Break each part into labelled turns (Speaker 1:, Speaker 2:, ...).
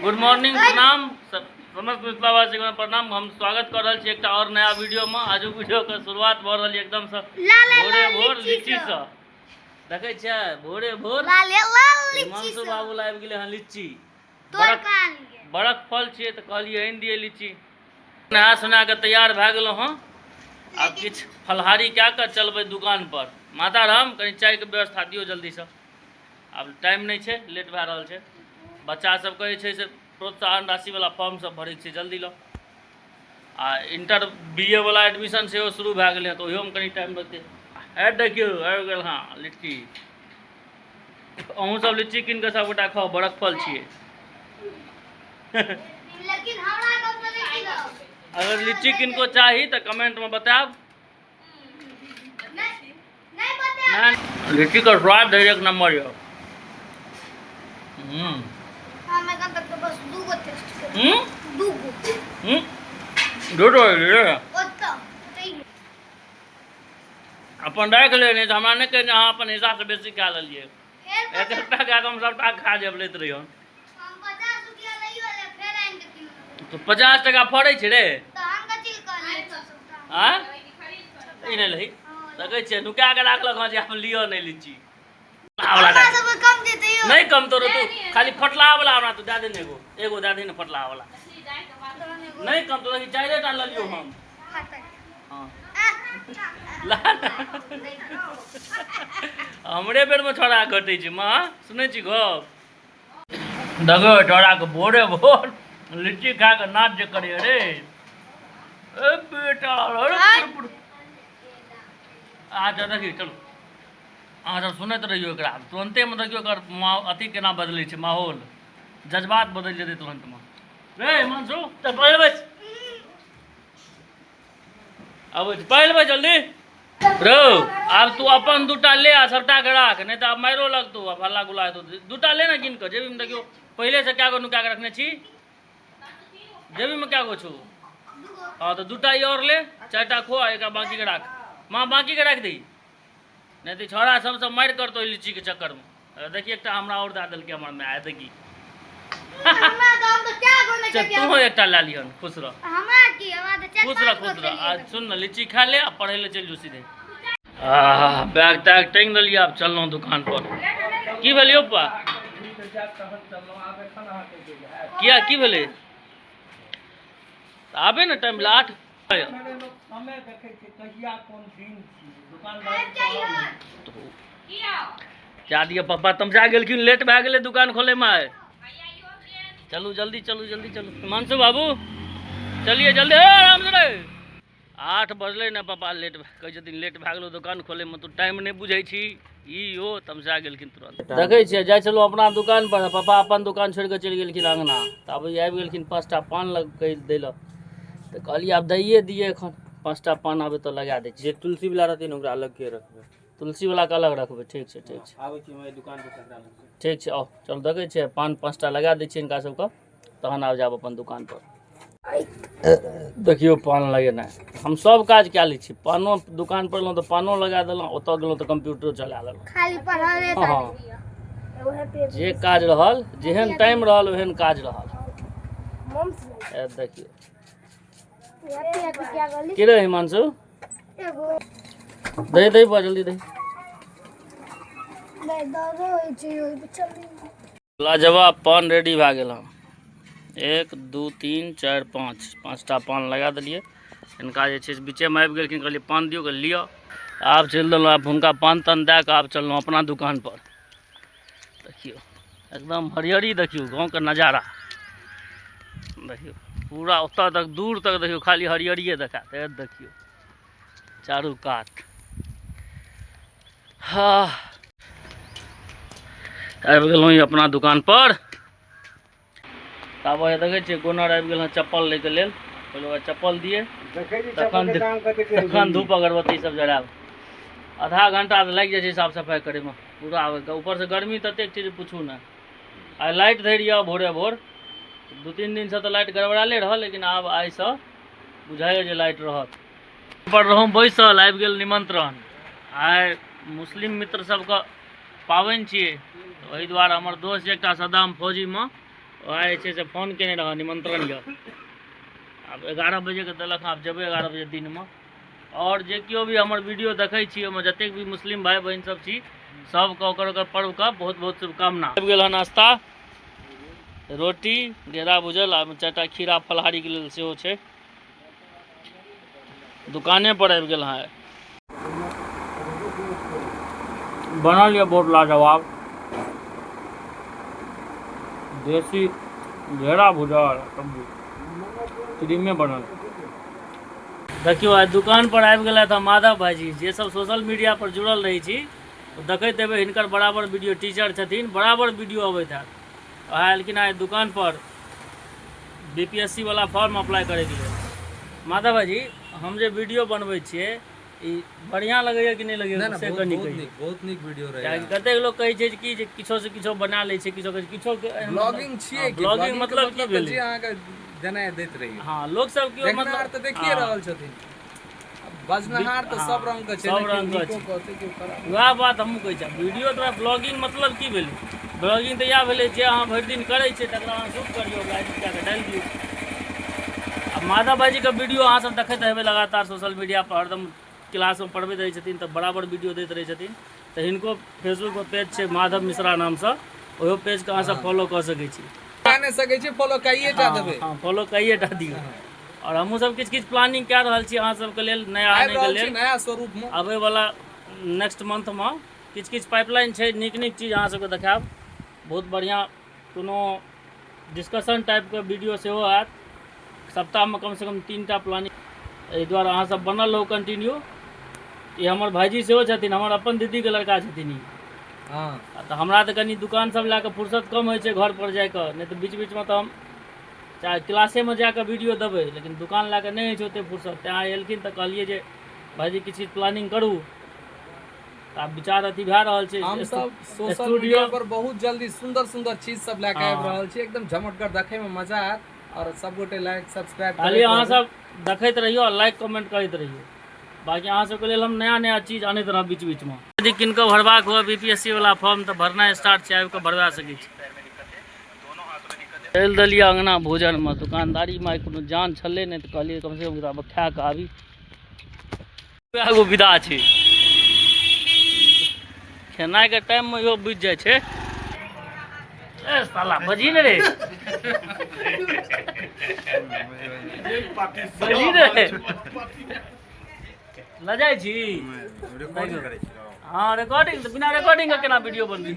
Speaker 1: Good morning, प्रणाम समस्त मिथिलावासी के प्रणाम। हम स्वागत कर रहल छी एकटा और नया वीडियो में। आजुक वीडियो के शुरुआत भऽ रहल एकदम से भोरे भोर लीची से। देखै छियै भोरे भोर हिमांशु बाबू लाबि गेलै हन लीची। बड़क फल छियै तऽ कहलियै आनि दियै लीची। नहा सोना कऽ तैयार भए गेलहुँ हँ, आब किछु फलहारी कए कऽ चलबै दुकान पर। माता राम, कनि चायके व्यवस्था दियौ जल्दीसँ, आब टाइम नहि छै, लेट भए रहल छै। बच्चा सबके जे छै से प्रोत्साहन राशिवला फॉर्म सब भरैके छै, जल्दी लऽ। आ इंटर बी ए वला एडमिशन सेहो शुरू भए गेलै हँ, तऽ ओहियोमे कनि टाइम लगतै। हे देखियौ, आबि गेल हँ लिट्टी। अहूँ सब लीची कीन कऽ सबगोटा खाउ, बड़क फल छियै।
Speaker 2: लेकिन हमरा कम से नहीं खिलाओ।
Speaker 1: अगर लीची किनको चाही तऽ कमेंटमे बतायब।
Speaker 2: नहीं नहीं बतायब।
Speaker 1: नहि, लीचीके स्वाद धरि एक नंबर यऽ।
Speaker 2: हम एखन तक तऽ बस 2 गो टेस्ट केलहुँ। 2 गो।
Speaker 1: दू गो रे।
Speaker 2: ओतऽ
Speaker 1: अपन राखि ले, नहि तऽ हमरा नहि कहै जे अहाँ अपन हिसाबसँ बेसी खा लेलियै।
Speaker 2: फेर
Speaker 1: एक एकटा कए कऽ हम सभटा खा जायब, लैत रहियौ।
Speaker 2: हम 50 रुपया लैयो ले फेर आनि कऽ कीन लेबै।
Speaker 1: तऽ 50 टका फड़ै छै रे?
Speaker 2: तऽ हम कथी लए कहलियै सबटा?
Speaker 1: आँय, ई नहि लही। देखै छियै, नुका कऽ राखलक हँ जे आब लिअ नहि लीची।
Speaker 2: हमरा सबके कम देतै यौ।
Speaker 1: नहि कम तोरो, तू खाली फटलाहा वाला हमरा तू दए दे ने, एगो एगो दए दे ने फटलाहा वाला। नहि कम तो, चारिटा ललियौ हम। हँ, ला ने। हमरे बेरमे छोड़ा घटै छै। माँ, सुनै छी गप? देखो छोड़ाके भोरे भोर लिट्टी खा कऽ नाच जे करैए रे। ए बेटा, अरे पुर पुर। अच्छा देखी, चलू अहाँ सब सुनैत रहियौ एकरा। तुरन्तेमे देखियौ एकर अथी केना बदलै छै, माहौल जज्बात बदलि जेतै तुरन्तमे। रे हिमांशु, चल पहिले बैस, अबै छी, पहिले बैस जल्दी। रौ, आब तू अपन दूटा ले आ सबटा के राख, नहि तऽ आब मारियो लगतौ, आब हल्ला गुल्ला हेतौ। दूटा ले ने गिन कऽ। जेबीमे देखियौ, पहिलेसँ कए गो नुका कऽ रखने छी? जेबीमे कए गो छौ? हँ, तऽ दूटा ई आओर ले, चारिटा खो आ एकरा बाँकीके राख। माँ, बाँकीके राखि दही, नहि तऽ छौड़ा सबसँ मारि करतौ ओहि लीचीके चक्करमे। देखी, एकटा हमरा आओर दए देलकै हमर माय, देखी।
Speaker 2: हमरा तऽ हम तऽ कए गो नहि
Speaker 1: चल
Speaker 2: खेलियै।
Speaker 1: तूहो एकटा लए लिहन, खुश रह।
Speaker 2: हमरा की, हमरा तऽ चारि
Speaker 1: खुश रह।
Speaker 2: पाँच गो
Speaker 1: खुश रह आ
Speaker 2: खेलियै।
Speaker 1: सुन ने, लीची खा ले आ पढ़ै लए चलि जो सीधे। आह, बैग तैग टाँगि देलियै, आब चललहुँ दुकान पर। की भेल यौ पप्पा? किया, की भेलै? आबे ने टाइम 8।
Speaker 3: समय देखै छै, कहिया कोन दिन छी, दुकानदार।
Speaker 1: जा दिअ, पप्पा तमसा गेलखिन, लेट भए गेलै दुकान खोलैमे आइ। चलू जल्दी, चलू जल्दी, चलू हिमांशु बाबू, चलिए जल्दी। हे, आराम से रे। 8 बजलै ने, पप्पा लेट कहै छथिन, लेट भए गेलौ दुकान खोलैमे, तू टाइम नहि बुझै छी। ई ओ तमसा गेलखिन तुरंत। देखै छियै, जाइ छलहुँ अपना दुकान पर, पप्पा अपन दुकान छोड़ि कऽ चलि गेलखिन अङ्गना। तऽ आब ई आबि गेलखिन 5टा पान लग कहि दै लए, तऽ कहलियै आब दैए दियै एखन 5टा पान। आबै तऽ लगा दै छी।
Speaker 4: जे तुलसी वाला रहतै ने, ओकरा अलग के रखबै।
Speaker 1: तुलसी वाला के अलग रखबै, ठीक छै, ठीक छै।
Speaker 4: आबै छी हम दुकान पर सकरा लग।
Speaker 1: ठीक छै, आउ। चलू, देखै छियै, पान 5टा लगा दै छियै हिनका सबके, तहन आब जायब अपन दुकान पर। देखियौ, पान लगेनाइ हम सब काज कए लै छी। पानो दुकान पर एलहुँ तऽ पानो लगा देलहुँ, ओतऽ गेलहुँ तऽ कंप्यूटरो चला लेलहुँ।
Speaker 2: खाली पढ़ले।
Speaker 1: हँ, जे काज रहल, जेहन टाइम रहल ओहन काज रहल। ए देखियौ, की रे हिमांशु, दही दही बा, जल्दी दही। लाजवाब पान रेडी भए गेल हँ। 1, 2, 3, 4, 5, 5टा पान लगा देलियै हिनका। जे छै से बीचेमे आबि गेलखिन, कहलियै पान दियौ, लिअ। आब चलि देलहुँ, आब हुनका पान तान दए कऽ आब चललहुँ अपना दुकान पर। देखियौ, एकदम हरियरी देखियौ, गाँवके नजारा देखियौ, पूरा ओतऽ तक, दूर तक देखियौ, खाली हरियरिए देखायत। ए देखियौ चारू कात। हाँ, आबि गेलहुँ ई अपना दुकान पर। ताबे देखै छियै, गोनर आबि गेल हँ चप्पल लैके लेल। पहिले ओकरा चप्पल दियै।
Speaker 3: देखै छी।
Speaker 1: तखन
Speaker 3: चप्पलके दाम कते?
Speaker 1: तखन धूप अगरबत्ती सब जरायब। आधा घंटा तऽ लागि जाइ छै साफ सफाइ करैमे पूरा। ऊपरसँ गर्मी ततेक छै जे पूछू ने। आइ लाइट धरि यऽ भोरे भोर। 2-3 दिनसँ तऽ लाइट गड़बड़ाले रहल, लेकिन आब आइसँ बुझाइए जे लाइट रहत। पर रहूँ बैसल, आबि गेल निमंत्रण। आइ मुस्लिम मित्र सबके पाबनि छियै, तऽ ओहि दुआरे हमर दोस्त जे एकटा सद्दाम फौजीमे वएह जे छै से फोन केने रहए निमन्त्रण यऽ। आब 11 बजेके देलक हँ, आब जेबै 11 बजे दिनमे। आओर जे केओ भी हमर वीडियो देखै छी, ओहिमे जतेक भी मुस्लिम भाइ बहिन सब छी, सबके ओकर ओकर पर्वके बहुत बहुत शुभकामना। आबि गेल हँ नाश्ता, रोटी, घेरा भुजल आ 4टा खीरा फलहारीके लेल सेहो छै। दुकाने पर आबि गेल हँ। बनल यऽ बहुत लाजवाब देसी घेरा भुजल सब्जी, क्रीमे बनल। देखियौ आइ दुकान पर आबि गेलथि हँ माधव भाईजी। जे सब सोशल मीडिया पर जुड़ल रहै छी देखैत हेबै हिनकर बराबर वीडियो, टीचर छथिन, बराबर वीडियो अबैत हैत। वएह एलखिन आइ दुकान पर BPSC वाला फॉर्म अप्लाई करैके लेल। माधव भाईजी, हम जे वीडियो बनबै छियै ई बढ़िआँ लगैए कि नहि लगैए से कनि कहियौ।
Speaker 5: बहुत नीक वीडियो रहै।
Speaker 1: कतेक लोक कहै छै कि जे किछो से किछो बना लै छै, किछो किछो
Speaker 5: ब्लॉगिंग छियै।
Speaker 1: ब्लॉगिंग मतलब की भेलै?
Speaker 5: अहाँके जेना दैत रहियै।
Speaker 1: हँ, लोक सब केओ
Speaker 5: मतलब तऽ देखिए रहल छथिन, बजनहार तऽ सब रंग के छै,
Speaker 1: सब रंग के छै। वएह बात हमहूँ कहै छी। वीडियो तऽ ब्लॉगिंग मतलब की भेलै? ब्लॉगिंग तऽ इएह भेलै जे अहाँ भरि दिन करै छियै तकरा अहाँ शूट करियौ, ओकरा एडिट कए कऽ डालि दियौ। आ माधव भाईजीके वीडियो अहाँ सब देखैत हेबै लगातार सोशल मीडिया पर, हरदम क्लासमे पढ़बैत रहै छथिन तऽ बराबर वीडियो दैत रहै छथिन। तऽ हिनको फेसबुक पर पेज छै माधव मिश्रा नामसँ, ओहो पेजके अहाँ सब फॉलो कऽ सकै छी।
Speaker 5: नहि सकै छी, फॉलो कइए टा देबै।
Speaker 1: हँ, फॉलो कइए टा दियौ। आओर हमहूँ सब किछु किछु प्लानिंग कए रहल छी अहाँ सबके लेल नया आनैके लेल,
Speaker 5: नया स्वरूपमे
Speaker 1: आबैवला नेक्स्ट मंथमे किछु किछु पाइपलाइन छै, नीक नीक चीज अहाँ सबके देखायब। बहुत बढ़िआँ कोनो डिस्कशन टाइपके वीडियो सेहो आयत। सप्ताहमे कमसँ कम 3टा प्लानिंग, एहि दुआरे अहाँ सब बनल रहू कंटिन्यू। ई हमर भाईजी सेहो छथिन, हमर अपन दीदीके लड़का छथिन ई।
Speaker 5: हँ,
Speaker 1: तऽ हमरा तऽ कनि दुकान सब लए कऽ फुर्सत कम होइ छै घर पर जाइके, नहि तऽ बीच बीचमे तऽ हम चाहे क्लासेमे जाकऽ वीडियो देबै, लेकिन दुकान लए कऽ नहि होइ छै ओतेक फुर्सत। तेँ आइ एलखिन तऽ कहलियै जे भाईजी किछु किछु प्लानिंग करू। तऽ आब विचार अथी भए रहल छै।
Speaker 5: हम सब सोशल मीडिया पर बहुत जल्दी सुंदर सुंदर चीज सब लए कऽ आबि रहल छी, एकदम झमटगर, देखै में मजा आयत। और सब गोटे लाइक सब्सक्राइब
Speaker 1: खाली अहाँ सब देखैत रहियौ आ लाइक कमेंट करैत रहियौ। बाकी अहाँ सबके लेल हम नया नया चीज अनैत रहब बीच बीचमे। यदि किनको भरबाक हुए BPSC वाला फॉर्म तऽ भरनाइ स्टार्ट छै, आबि कऽ भरवा सकै छी। चलि देलियै अङ्गना भोजनमे, दुकानदारीमे आइ कोनो जान छलै नहि तऽ कहलियै कमसँ कम आब खाए कऽ आबी। एगो विदा छै, खेनाइके टाइममे इहो बुझि जाइ छै। ए साला बजी ने रे, बजी रे, लजाइ छी। हँ, रिकॉर्डिंग तऽ बिना रिकॉर्डिंग के केना वीडियो बनतै?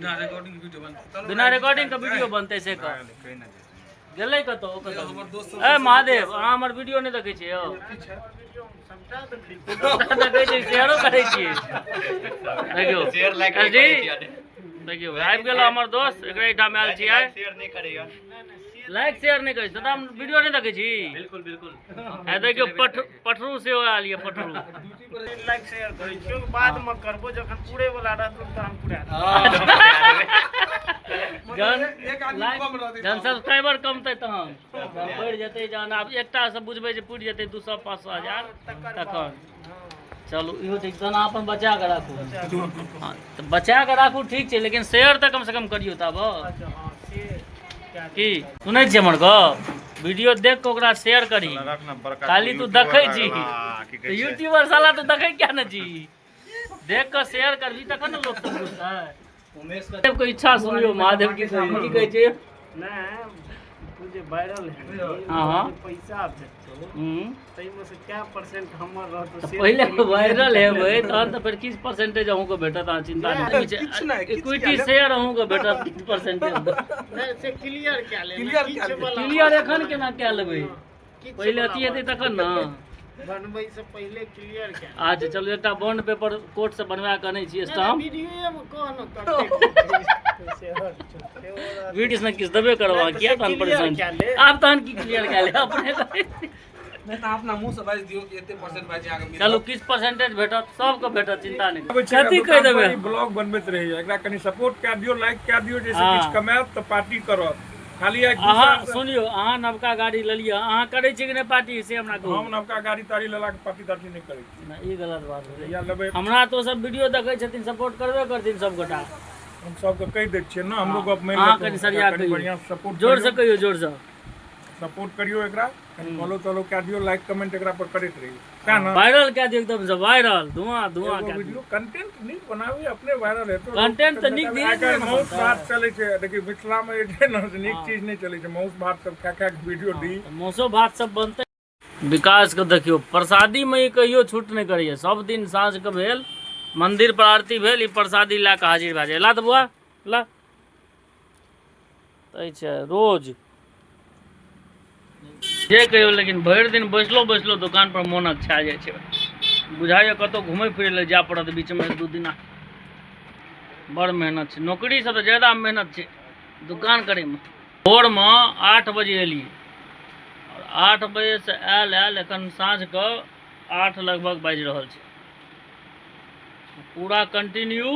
Speaker 1: बिना रिकॉर्डिंग के वीडियो बनतै से कह। गेलै कतौ ओ कतौ? ए महादेव, अहाँ हमर वीडियो नहि देखै छियै यौ? देखै छियै, शेयरो करै छियै। देखियौ जी, देखियौ आबि गेल हमर दोस्त, एकरे एहिठाम आयल छियै। लाइक शेयर नहि करै छी तऽ हम वीडियो नहि देखै छी।
Speaker 4: बिल्कुल बिल्कुल।
Speaker 1: आ देखियौ पठरू सेहो आयल यऽ, पठरू।
Speaker 3: लाइक शेयर करै छियौ, बादमे करबो जखन पूरे वाला रहतौ तऽ हम पूरा
Speaker 1: जहन सब्सक्राइबर कमतै तहन बढ़ि जेतै, जहन आब एकटा से बुझबै जे पुरि जेतै 200 500 1000 तखन। चलू इहो ठीक, तहन अहाँ अपन बचा कऽ राखू। हँ तऽ बचा कऽ राखू ठीक छै, लेकिन शेयर तऽ कमसँ कम करियौ। तब की सुनै छियै हमर गप? वीडियो देख कऽ ओकरा शेयर करी। खाली तू देखै छी तऽ यूट्यूबर साला तू देखै किया ने छी? देख कऽ शेयर करबी तखन ने लोक सब बुझतै। महादेव के इच्छा सुनियो, महादेव की की कहै छै?
Speaker 3: नहि, तू जे वायरल है,
Speaker 1: हाँ।
Speaker 3: पैसा भेटतौ, ताहिमे से कै परसेंट हमर रहतौ?
Speaker 1: तऽ पहिले वायरल हेबै तहन तऽ फेर किछु परसेंटेज अहूँके भेटत, अहाँ चिन्ता नहि। इक्विटी शेयर अहूँके भेटत किछु परसेंटेज।
Speaker 3: नहि, से क्लियर कए ले, किछु वाला।
Speaker 1: क्लियर एखन केना कए लेबै? पहिले अथी हेतै तखन ने।
Speaker 3: बनबै से पहिले क्लियर कए।
Speaker 1: अच्छा चलू, एकटा बॉन्ड पेपर कोर्ट से बनवा कऽ अनै छी स्टाम्प।
Speaker 3: वीडियोमे कह ने कतेक।
Speaker 1: वीडियो ने किछु देबे करब अहाँ, किया तहन परेशान छी? आब तहन की क्लियर कए ले अपने?
Speaker 5: नहि तऽ अपना मुँह से बाजि दियौ कि एते परसेंट भाइजी अहाँके मिलत।
Speaker 1: चलू किछु परसेंटेज भेटत, सबके भेटत, चिन्ता नहि। कथी कहि देबै?
Speaker 6: ब्लॉग बनबैत रहैया, एकरा कनि सपोर्ट कए दियौ, लाइक कए दियौ, जैसे
Speaker 1: हाँ।
Speaker 6: किछु कमायत तऽ पार्टी करत। खाली आइ
Speaker 1: अहाँ सुनियौ, अहाँ नवका गाड़ी लेलियै, अहाँ करै छी कि नहि पार्टी से हमरा कहू।
Speaker 6: हम नवका गाड़ी ताड़ी लेलाके पार्टी तार्टी नहि करै छी।
Speaker 1: नहि, ई गलत बात भेलै।
Speaker 6: या लेबै।
Speaker 1: हमरा तऽ ओ सब वीडियो देखै छथिन, सपोर्ट करबे करथिन सब गोटा।
Speaker 6: हम सबके कहि दै छियै ने, हमरो गप मानि
Speaker 1: अहाँ
Speaker 6: लेतौ।
Speaker 1: कनि सरिया
Speaker 6: कनि
Speaker 1: कहियौ।
Speaker 6: बढ़िआँ सपोर्ट,
Speaker 1: जोरसँ कहियौ, जोरसँ
Speaker 6: सपोर्ट करियौ एकरा, कनि फॉलो तॉलो कए दियौ, लाइक कमेंट एकरा पर करैत रहियौ, सएह ने?
Speaker 1: वायरल कए दियौ, एकदमसँ वायरल, धुआं धुआं
Speaker 6: एगो
Speaker 1: कए दियौ।
Speaker 6: वीडियो कंटेंट नीक बनाबी, अपने वायरल हेतौ।
Speaker 1: कंटेंट तऽ नीक धीरे
Speaker 6: आइ काल्हि
Speaker 1: धीरे ने
Speaker 6: माउस
Speaker 1: बनतै।
Speaker 6: भात चलै छै। देखियौ, मिथिलामे जे छै ने से नीक चीज नहि चलै छै। माउस भात सब खा खा के वीडियो दी।
Speaker 1: मौसो भात सब बनतै। विकासके देखियौ, प्रसादीमे ई कहियो छूट नहि करैए। सब दिन साँझके भेल मन्दिर पर आरती भेल, ई प्रसादी लए कऽ हाजिर भए जाइ। ला तऽ बौआ ला तै छै रोज जे कहियौ, लेकिन भरि दिन बैसलो बैसलो दोकान पर मोन अच्छा जाइ छै। बुझाइए कतहु घुमै फिरै लए जाय पड़त बीचमे एक दू दिना। बड़ मेहनत छै, नौकरीसँ तऽ ज्यादा मेहनत छै दोकान करैमे। भोरमे 8 बजे एलियै आओर 8 बजेसँ आयल आयल एखन साँझके 8 लगभग बाजि रहल छै। पूरा कंटिन्यू,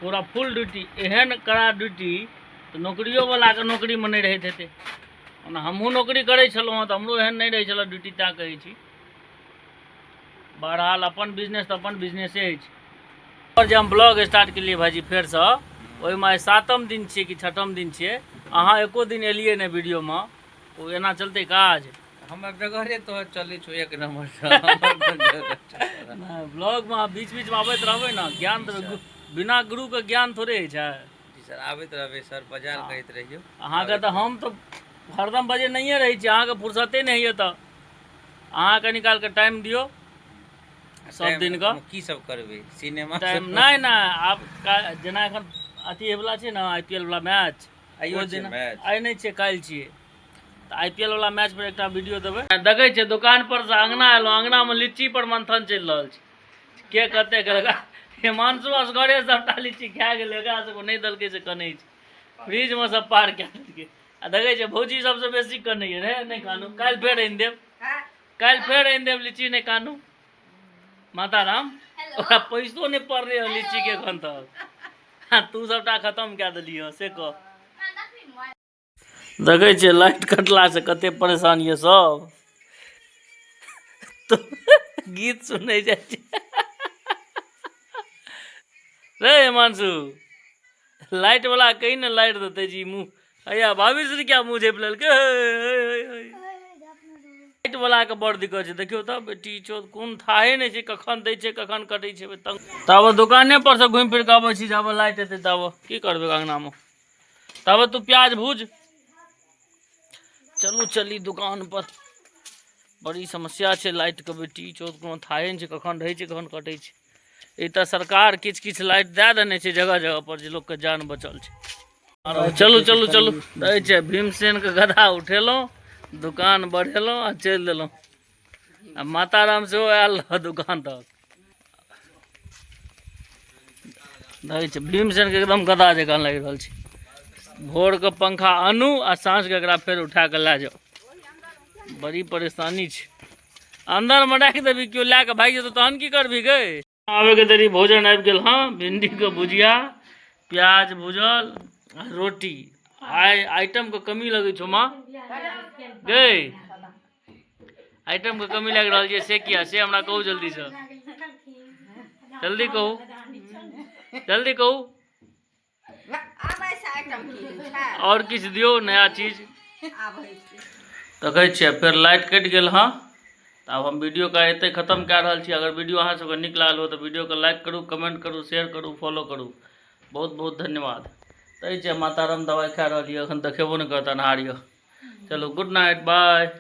Speaker 1: पूरा फुल ड्यूटी। एहन कड़ा ड्यूटी तऽ नौकरियोवलाके नौकरीमे नहि रहैत हेतै। ओना हमहूँ नौकरी करै छलहुँ हँ तऽ हमरो एहन नहि रहै छलए ड्यूटी, तैँ कहै छी। बहरहाल अपन बिजनेस तऽ अपन बिजनेसे अछि। आओर जे हम ब्लॉग स्टार्ट केलियै भाइजी फेरसँ, ओहिमे आइ 7म दिन छियै कि 6म दिन छियै, अहाँ एको दिन एलियै नहि वीडियोमे। ओ एना चलतै काज?
Speaker 4: हमर बेगरे तोहर चलै छौ एक नंबर से।
Speaker 1: नहि, ब्लॉगमे अहाँ बीच बीचमे आबैत रहबै ने, ज्ञान देबै। बिना गुरुके ज्ञान थोड़े होइ छै।
Speaker 4: जी सर, आबैत रहबै सर, बाजार करैत रहियौ।
Speaker 1: अहाँके तऽ हम तऽ हरदम बजे नहिए रहै छी, अहाँके फुर्सते नहि होइए, तऽ अहाँ कनि कालके टाइम दियौ सब दिनके।
Speaker 4: की सब करबै? सिनेमा
Speaker 1: टाइम नहि नहि, आब जेना एखन अथी होइवला छै ने, I P L वला मैच।
Speaker 4: आइयो छै मैच?
Speaker 1: आइ नहि छै, काल्हि छियै। तऽ I P L वला मैच पर एकटा वीडियो देबै। देखै छियै, दोकान पर से अङ्गना एलहुँ, अङ्गनामे लीची पर मंथन चलि रहल छै, के कते केलक। हिमांशु असगरे सबटा लीची खा गेलै, एकरा सबके नहि देलकै से कनै छै। फ्रिजमे सब पार कए देलकै। आ देखै छियै, भौजी सबसँ बेसी कनैए रे। नहि कानू, काल्हि फेर आनि देब, काल्हि फेर आनि देब लीची, नहि कानू। माताराम, ओकरा पैसो नहि पड़लै हँ लीचीके एखन तक, आ तू सबटा खतम कए देलियै से कह। देखै छियै, लाइट कटलासँ कते परेशान यऽ सब। तऽ गीत सुनै जाइ छै रे हिमांशु। लाइट वाला कहीं ने लाइट देतै जी। मुँह हैया भाभी श्री क्या मुँह झाँपि लेलकै। लाइट वाला के बड़ दिक्कत छै। देखियौ तऽ बेटी चोद कोन थाहे नहि छै, कखन दै छै, कखन कटै छै। तंग तब दोकाने पर से घुमि फिर कऽ अबै छी। जाबे लाइट एतै ताबे की करबै अङ्गनामे? तब तू प्याज भूज। चलू, चली दुकान पर। बड़ी समस्या छै लाइटके बेटी चोद, कोनो थाहे नहि छै, कखन रहै छै, कखन कटै छै। ई तऽ सरकार किछु किछु लाइट दए देने छै जगह जगह पर जे लोकके जान बचल छै। चलू चलू चलू। दै छै भीमसेनके गधा उठेलहुँ, दुकान बढ़ेलहुँ आ चलि देलहुँ। आ माताराम सेहो आयल रहऽ दुकान तक। देखै छै, भीमसेनके एकदम गधा जकाँ लागि रहल छै। भोरके पंखा आनू आ साँझके एकरा फेर उठा कऽ लए जाउ। बड़ी परेशानी छै। अन्दरमे राखि देबी, केओ लए कऽ भागि जेतौ तहन की करबी गै? आबैके देरी भोजन आबि गेल हँ, भिंडीके भुजिया, प्याज भुजल आ रोटी। आइ आइटमके कमी लगै छौ माँ गै, आइटमके कमी लागि रहल छै। से किया, से हमरा कहू जल्दीसँ, जल्दी कहू, जल्दी कहू। आओर किछु दियौ नया चीज। देखै छियै, फेर लाइट कटि गेल हँ। तऽ आब हम वीडियोके एतै खतम कए रहल छी। अगर वीडियो अहाँ सबके नीक लागल हो तऽ वीडियोके लाइक करू, कमेंट करू, शेयर करू, फॉलो करू। बहुत बहुत धन्यवाद। तऽ छै माताराम दवाइ खा रहल यऽ, एखन देखेबो नहि करत, अन्हार यऽ। चलू, गुड नाइट, बाय।